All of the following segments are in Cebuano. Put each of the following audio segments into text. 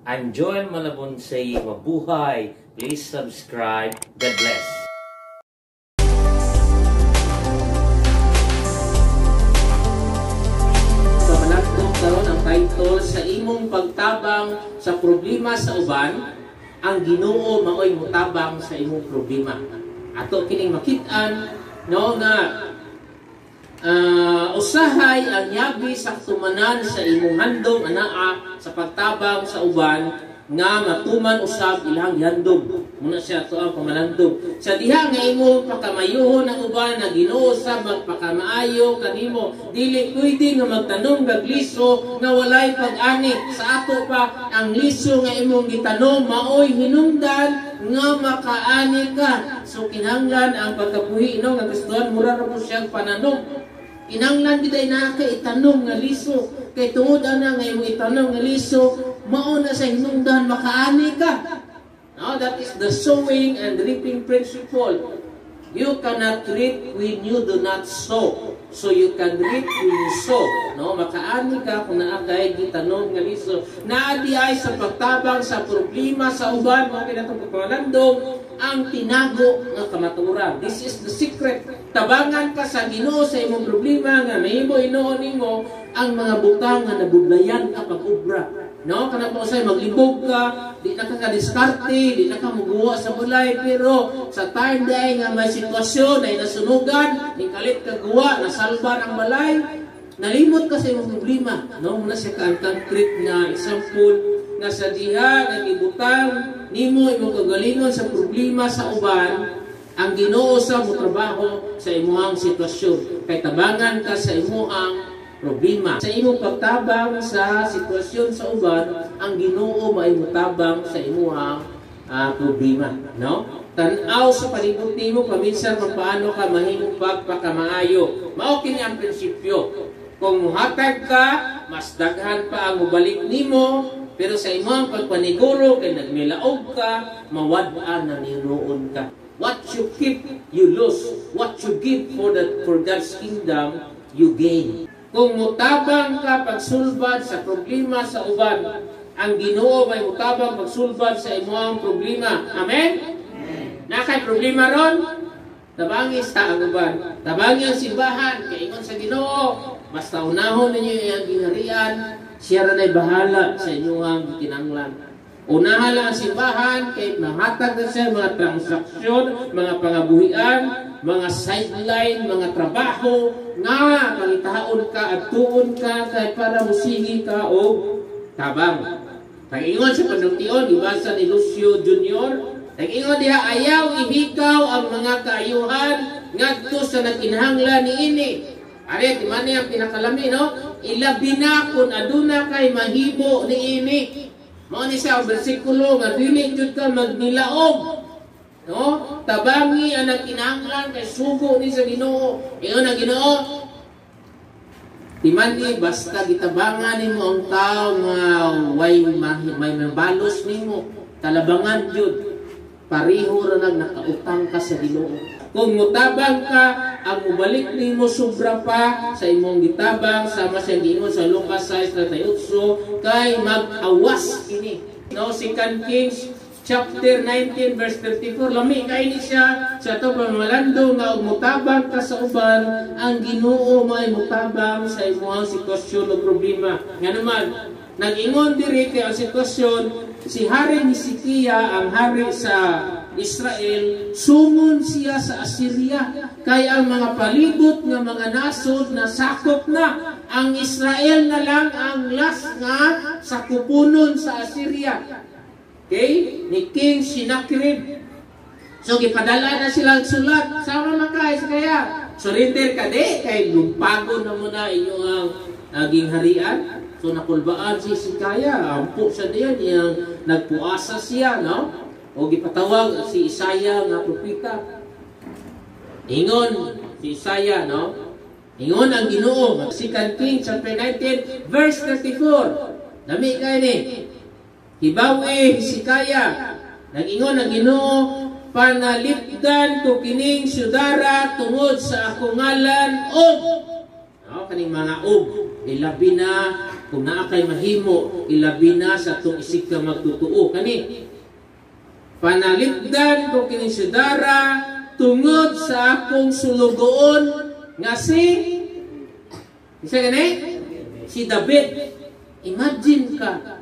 I'm Joel Malabon saying mabuhay. Please subscribe. God bless. Pamanagdog karon ang title sa imong pagtabang sa problema sa uban, ang Ginoo maoy mutabang sa imong problema. Ato kining makit-an, no, nga usahay ang yabi sa tumanan sa imong handom anaa sa pagtabang sa uban nga matuman usab ilang gihandom. Muna siya ato ang pamalandong. Sa diha nga imong pakamayuhon ang uban na Ginoo sa magpakamaayo kanimo, dili pwede nga magtanom kag liso nga walay pag-ani. Sa ato pa ang liso nga imong gitanom maoy hinungdan nga makaani ka. So kinahanglan ang pagkabuhi, no, nga Kristohan mura ra po siyang pananom. Kinahanglan gid ay naa ka itanom nga liso, kay tungod ana nga imong itanom nga liso mao na sa hinungdan makaani ka. Now that is the sowing and reaping principle. You cannot reap when you do not sow. So you can reap when you sow. No, makaani ka kung naa kay gitanom nga liso. Naa di ay sa pagtabang sa problema sa uban, mao kini atong pagpalandong ang tinago nga kamatuoran. This is the secret. Tabangan ka sa Ginoo sa imong problema nga mahimo hinuon nimo ang mga butang nga nabudlayan ka pag-obra. No, kana pa usay maglibog ka, di na ka kadiskarte, di na ka muguwa sa bulay, pero sa time dai nga may sitwasyon ay nasunugan, nikalit ka guwa, nasalba ang balay, nalimot ka sa imong problema. No, muna siya ka ang concrete nga example nga sa diha nga gibutang nimo imong kagalingon sa problema sa uban, ang Ginoo sa motrabaho sa imuhang sitwasyon. Kay tabangan ka sa imuhang problema. Sa imong pagtabang sa sitwasyon sa uban, ang Ginoo maay motabang sa imuhang problema, no? Tan-aw sa palibot nimo paminsan kung paano ka mahimong pagpakamaayo. Mao kini ang prinsipyo. Kung muhatag ka, mas daghan pa ang mobalik nimo, pero sa imong pagpaniguro kay nagmilaog ka, mawad-an na ninuon ka. What you keep, you lose. What you give for God's kingdom, you gain. Kung mutabang ka pagsulbad sa problema sa uban, ang Ginoo may mutabang pagsulbad sa imong problema. Amen? Amen. Nakay problema ron? Tabangi sa ang uban. Tabangi ang simbahan. Kay ingon sa Ginoo, basta unahon ninyo iyang gingharian, siya ra nay bahala sa inyong gikinahanglan. Unahan lang ang simbahan kay mahatag na siya mga transaksyon, mga pangabuhian, mga sideline, mga trabaho nga pangitaon ka at tuon ka kay para musigi ka og tabang. Pag-ingon sa panultion, ibasa ni Lucio Jr., nag-ingon diha, ayaw ihikaw ang mga kaayuhan ngadto sa nagkinahanglan niini. Are, di man niya ang pinakalami, no? Ilabi na kung aduna kay mahibo niini. Mao ni siya ang bersikulo nga dili jud ka magnilaog. No? Tabangi ang nagkinahanglan kay sugo ni sa Ginoo. Ingon ang Ginoo, timan ni basta gitabangan nimo ang tao nga way may mabalos nimo, kalabangan jud. Pareho ra nag nakautang ka sa Ginoo. Kung mutabang ka, ang mubalik nimo sobra pa sa imong gitabang, sama sa giingon sa Lucas 6:38, kay mag-awas kini. No, 2 Kings chapter 19 verse 34, lami kay ni siya sa ato pamamalando nga og mutabang ka sa uban, ang Ginoo may mutabang sa imong sitwasyon o problema. Nga naman, nag-ingon diri kay ang sitwasyon, si Hari Hezekiah, ang hari sa Israel, sungon siya sa Assyria. Kay ang mga palibot nga mga nasod na sakop na, ang Israel na lang ang last nga sakupunon sa Assyria. Okay? Ni King Sennacherib. So gipadala na silang sulat. Sama man ka, kaya surrender ka di kay lumpagon na muna inyong naging harian. So nakulbaan si Hezekiah, ampo siya diyan, iyang nagpuasa siya, no? O gipatawag si Isaiah nga propeta. Ingon si Isaiah, no? Ingon ang Ginoo, 2 Kings chapter 19 verse 34. Dami kay ni. Hibawi Hezekiah, nag-ingon ang Ginoo, panalipdan ko kining syudara tungod sa akong ngalan og No, kaning mga og ilabi na kung naa kay mahimo, ilabi na sa atong isig ka magtutuo kani. Panalipdan ko kining syudara tungod sa akong sulugoon nga si isa gani? Si David. Imagine ka,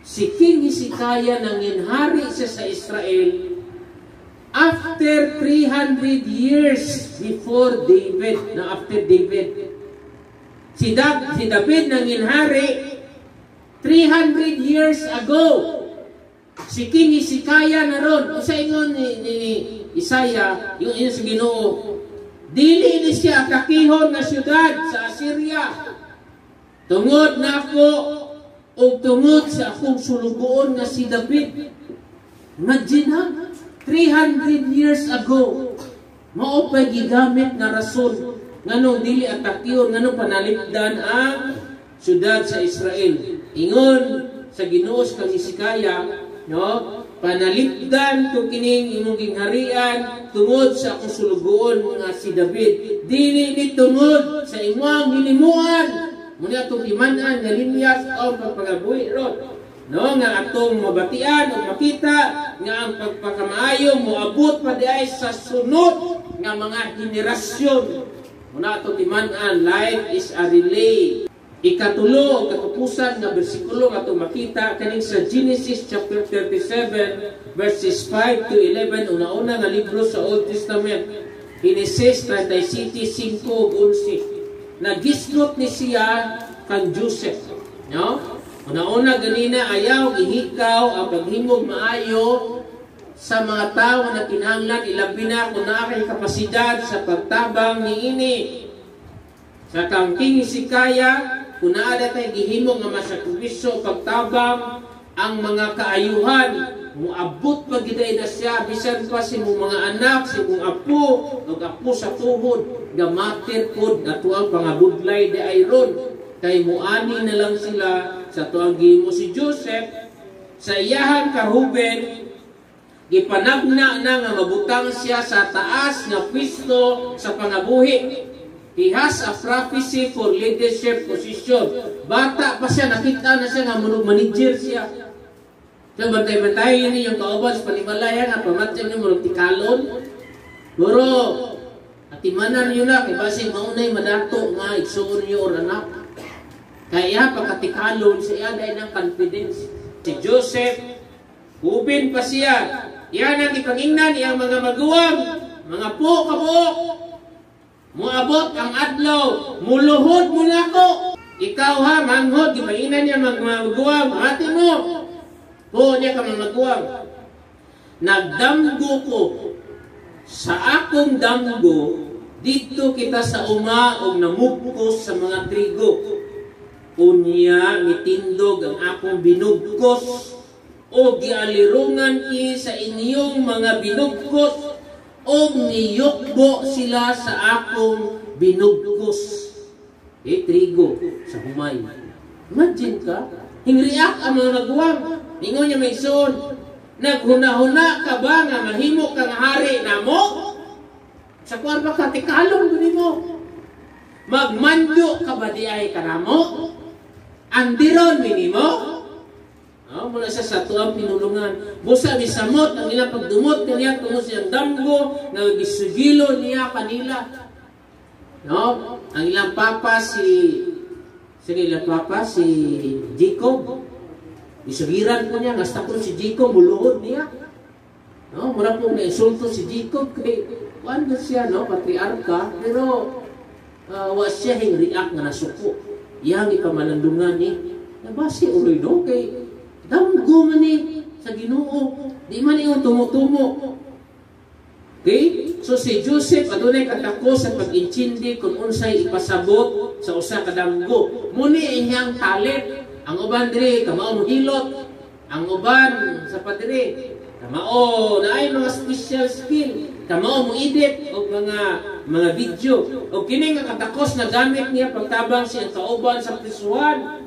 si King Hezekiah nangin hari siya sa Israel after 300 years before David, na after David. Si David nangin hari 300 years ago. Si King Hezekiah na ron, usa ingon ni Isaiah, yung ingon sa Ginoo, dili ni siya atakihon nga syudad sa Assyria. Tungod na ako o tungod sa akong sulugoon nga si David. Imagine ha, 300 years ago, mao pa gigamit nga rason nganong dili atakihon, nganong panalipdan ang syudad sa Israel. Ingon sa Ginoo sa kang Hezekiah, no? Panalipdan ko kining imong gingharian tungod sa akong sulugoon nga si David. Dili ni tungod sa imong hinimuan. Muna atong timan-an nga linyas o pagpagabuhi ron. No, nga atong mabatian o makita nga ang pagpakamaayo moabot pa diay sa sunod nga mga henerasyon. Muna atong timan-an, life is a relay. Ikatulo o katupusan nga bersikulo nga atong makita kaning sa Genesis chapter 37 verses 5 to 11, una-una nga libro sa Old Testament. Genesis 37, 5 ug 11. Nagisgot ni siya kang Joseph. No? Una-una ganina ayaw ihikaw ang paghimog maayo sa mga tao na kinahanglan, ilabi na kung naa kay kapasidad sa pagtabang niini. Sa kang King Hezekiah, kung naa tay gihimo nga masakripisyo pagtabang ang mga kaayuhan, muabot pa gid na siya bisan pa sa imong mga anak, sa imong apo, ug apo sa tuhod, gamatir pod ato ang pangabudlay di ay ron kay muani na lang sila sa tuang gihimo. Si Joseph sa iyahang kahuben gipanagna na nga mabutang siya sa taas nga pwesto sa pangabuhi. He has a prophecy for leadership position. Bata pa siya, nakita na siya nga munog manager siya. So, bantay-bantay yun yung kauban sa panimalaya nga pamatyan niyo murag tikalon. Pero, atimanan niyo na, kay basig maunay madato nga igsuon niyo or anak. Kaya pagkatikalon sa iya dahil ng confidence. Si Joseph, ubin pa siya. Iyan ang ipangingnan iyang mga maguwang, mga po kabuok. Muabot ang adlaw, muluhod mo na ako. Ikaw ha, manghod, gipanginan niya mga maguwang, ate mo. Po niya ka mga maguwang. Nagdamgo ko sa akong damgo, dito kita sa uma og namugkos sa mga trigo. Unya mitindog ang akong binugkos o gialirungan ki sa inyong mga binugkos o niyukbo sila sa akong binugkos. Eh, trigo sa humay. Imagine ka, hingriak ang mga maguwang. Ingon niya may son, naghuna-huna ka ba nga mahimo kang hari namo? Sa kuwan ba katikalong guni mo? Magmando ka ba di ay kanamo? Andiron minimo? Oh, mula sa tuang pinulungan. Busa misamot ang ilang pagdumot kaniya tungod siyang damgo nga gisugilo niya kanila. No? Ang ilang papa si sige ilang papa si Jacob. Gisugiran ko niya ngasta kun si Jacob muluhod niya. No, mura pong nainsulto si Jacob kay kuan siya no, patriarka, pero wa siya hing react nga nasuko. Iyang ipamalandungan ni nabasi uloy no kay damgo man ni sa Ginoo, di man ingon tumutumo. Okay? So si Joseph adunay katako sa pag-intindi kung unsay ipasabot sa usa ka damgo. Muni iyang talent. Ang uban diri kamao mohilot, ang uban sa padre kamao naay mga special skill, kamao mo edit og mga video. Og kini nga katakos na gamit niya pagtabang siyang kauban sa prisuhan.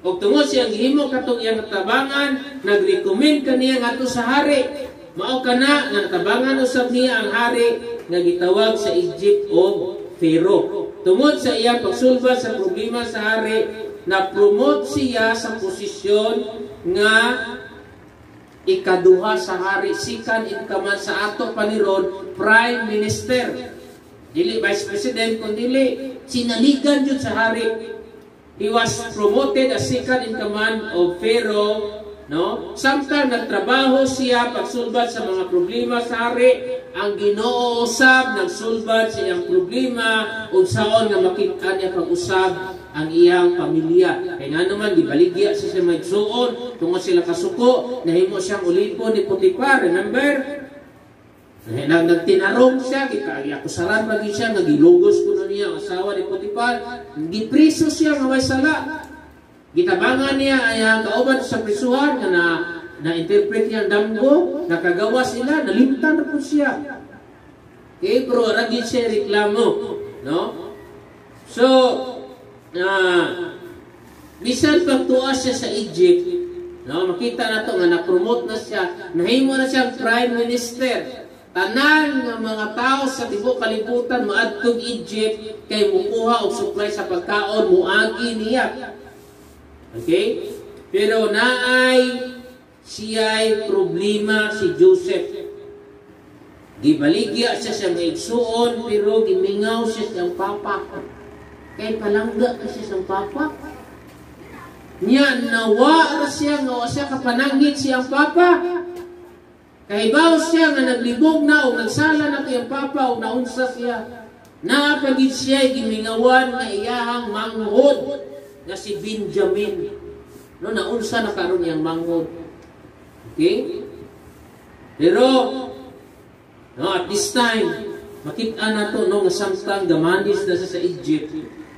Og tungod siyang gihimo katong iyang katabangan, nagrecommend kaniya ngadto sa hari. Mao kana nga natabangan usab niya ang hari nga gitawag sa Egypt og Pharaoh. Tungod sa iyang pagsulbad sa problema sa hari, na-promote siya sa posisyon nga ikaduha sa hari, second in command, sa ato pa ni ron, Prime Minister. Dili Vice President, kundi sinaligan jud sa hari. He was promoted as second in command of Pharaoh, no? Samtang nagtrabaho siya pagsulbad sa mga problema sa hari, ang Ginoo usab nagsulbad sa iyang problema unsaon nga makit-an niya pag-usab ang iyang pamilya. Kay nga naman gibaligya siya sa mga igsuon tungod sila kasuko, nahimo siyang ulipon ni Potifar, remember? Nagtinarong siya, akusaran pa siya, nagilugos kuno niya ang asawa ni Potifar, gipriso siya nga way sala. Gitabangan niya ay ang kauban sa prisuhan nga na na-interpret niya ang damgo, nakagawa sila, nalimtan na po siya. Okay, pero ragi siya reklamo, no? So, bisan pagtuas siya sa Egypt, no, makita na to nga na-promote na siya, nahimo na siya prime minister. Tanan nga mga tao sa tibuok kalibutan maadtog Egypt kay mukuha og supply sa pagkaon, muagi niya. Okay? Pero naay siya'y problema si Joseph. Gibaligya siya sa mga igsuon pero gimingaw siya siyang papa. Kay palangga ka siya siyang papa. Nya nawa ra siya nga wa siya kapanangit siyang papa. Kahibaw siya nga naglibog na o nagsala na kayang papa o naunsa siya. Naapagid siya gimingawan nga iyahang manghod nga si Benjamin. No, naunsa na karon iyang manghod. Okay? Pero no, at this time, makita na to, no, nga samtang gamanis na siya sa Egypt,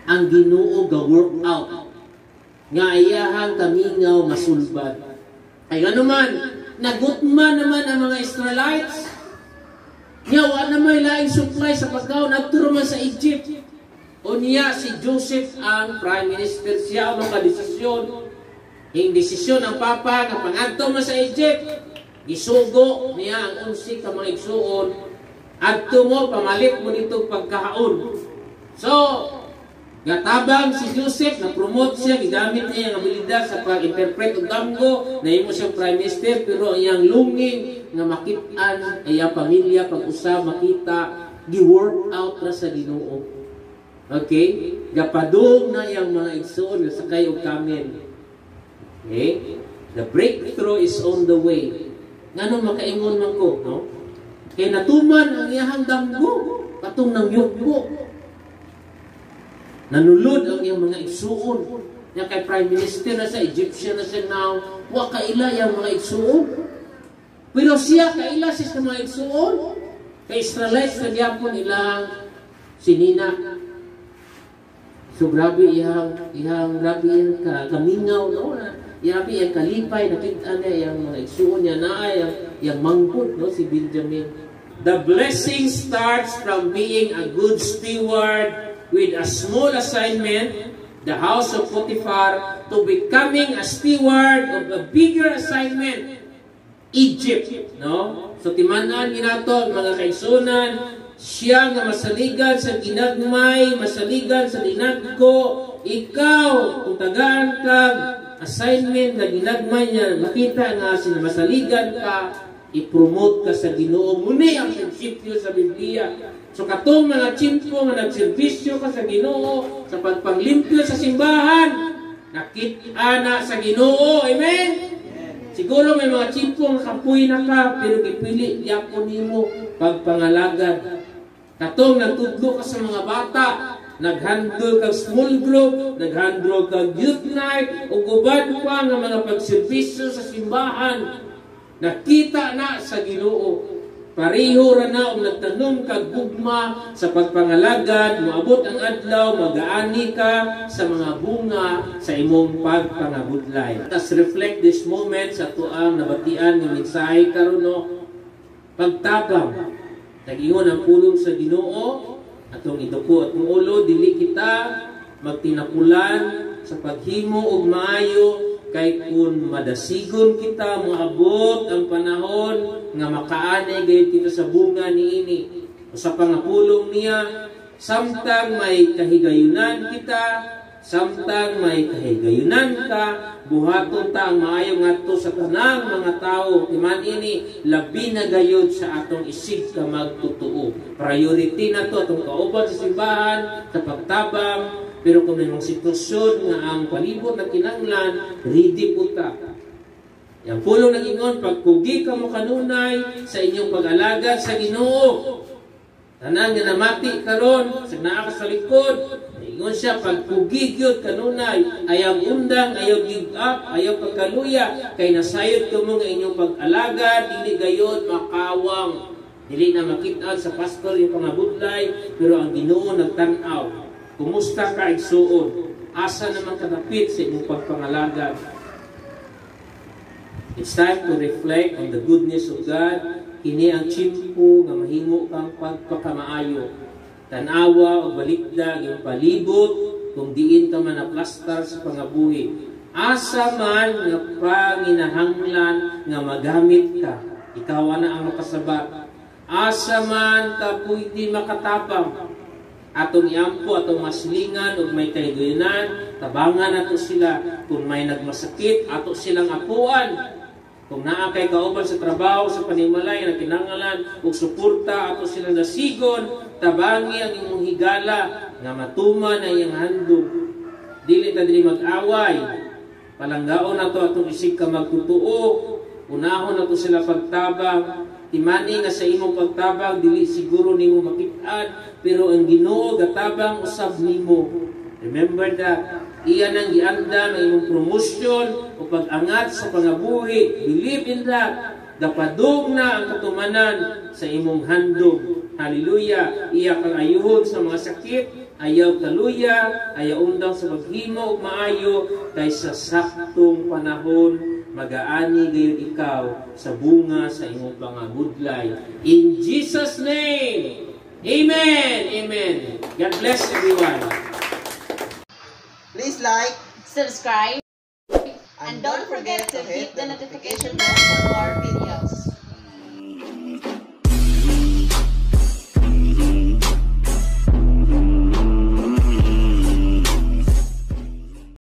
ang Ginoo ga work out nga iyahang kamingaw masulbad. Ay ano man, nagutma naman ang mga Israelites. Nya wa na may laing supply sa pagkaon adto man sa Egypt. Unya si Joseph ang prime minister, siya ang makadesisyon. Ing desisyon ang papa nga pangadto man sa Egypt, gisugo niya ang 11 ka mga igsuon, adto mo, pamalit mo dito pagkaon. So, gatabang si Joseph, na-promote siya, gigamit niya ang abilidad sa pag-interpret og damgo, nahimo siyang prime minister, pero iyang longing nga makit-an iyang pamilya pag-usab makita, gi-work out ra sa Ginoo. Okay? Gapadung na iyang mga igsuon nga sakay og camel. Okay? The breakthrough is on the way. Ngano makaingon man ko, no? Kay natuman ang iyahang damgo katong nangyugbo. Nanulod ang iyang mga igsuon. Nya kay prime minister na sa Egyptian na siya now, wa kaila iyang mga igsuon. Pero siya kaila siya sa mga igsuon. Kay Israelites na gyapon ilang sinina. So grabe iyang iyang grabe iyang kamingaw, no? Grabe iyang kalipay, nakita niya iyang mga igsuon niya naa iyang iyang manghod, no, si Benjamin. The blessing starts from being a good steward with a small assignment, the house of Potiphar, to becoming a steward of a bigger assignment, Egypt, no? So timan-an ginato mga kaigsunan, siya nga masaligan sa ginagmay, masaligan sa dinagko, ikaw kung tagaan kag assignment nga ginagmay niya, makita nga sinamasaligan ka, i-promote ka sa Ginoo. Muni ang prinsipyo sa Biblia. So katong mga tiyempo nga nagserbisyo ka sa Ginoo sa pagpanglimpyo sa simbahan, nakit-a na sa Ginoo. Amen. Siguro may mga tiyempo nga kapoy na ka pero gipili gyapon nimo pagpangalagad. Katong nagtudlo ka sa mga bata, naghandle kag small group, naghandle kag youth night, ug uban pa nga mga pagserbisyo sa simbahan, nakita na sa Ginoo. Pareho ra na og nagtanom kag gugma sa pagpangalagad, moabot ang adlaw, magaani ka sa mga bunga sa imong pagpangabudlay. Let us reflect this moment sa tuang nabatian nga mensahe karon, no. Pagtabang. Nag-ingon ang pulong sa Ginoo, atong iduko atong ulo, dili kita magtinapulan sa paghimo og maayo, kay kun madasigon kita, moabot ang panahon nga makaanay gayud kita sa bunga niini. Usa pa nga pulong niya, Samtang may kahigayunan kita, samtang may kahigayunan ka, buhaton ta ang maayo ngadto sa tanang mga tawo. Timan ini, labi na gayod sa atong isig ka magtotoo. Priority na to atong kauban sa simbahan, sa pagtabang, pero kung may mga sitwasyon nga ang palibot na kinanglan, ready po ta. Yang pulong nag-ingon, pagkugi ka mo kanunay sa inyong pag-alagad sa Ginoo. Tanan nga namati karon, sa naa ka sa likod, ingon siya, pagkugi gyud kanunay, ayaw undang, ayaw give up, ayaw pagkaluya, kay nasayod kamo nga inyong pag-alagad, dili gayod makawang. Dili na makit-an sa pastor yung pangabudlay, pero ang Ginoo nagtan-aw. Kumusta ka, igsuon? Asa naman kadapit sa imong pagpangalagad? It's time to reflect on the goodness of God. Kini ang tiyempo nga mahimo kang pagpakamaayo. Tanawa o balikda ang iyong palibot kung diin ka man naplastar sa pangabuhi. Asa man nga panginahanglan nga magamit ka, ikaw na ang makasabat. Asa man ka pwede makatabang, atong iampo, atong maslingan ug may kahigayunan, tabangan nato sila. Kung may nagmasakit, ato silang apuan. Kung naa kay kauban sa trabaho, sa panimalay, na kinangalan og suporta, ato silang dasigon, tabangi ang imong higala nga matuman ang iyang handom. Dili ta diri mag-away. Palanggaon nato atong isig ka magtotoo. Unahon nato sila pagtabang. Timani nga sa imong pagtabang dili siguro nimo makit-an, pero ang Ginoo gatabang usab nimo. Remember that. Iya nang giandam ang imong promotion o pag-angat sa pangabuhi. Believe in that. Gapadung na ang katumanan sa imong handom. Hallelujah. Iya kang ayuhon sa mga sakit, ayaw kaluya, ayaw undang sa paghimo og maayo, kay sa saktong panahon magaani gayud ikaw sa bunga sa imong pangabudlay. In Jesus' name. Amen. Amen. God bless everyone. Please like, subscribe, and don't forget to hit the notification bell for more videos.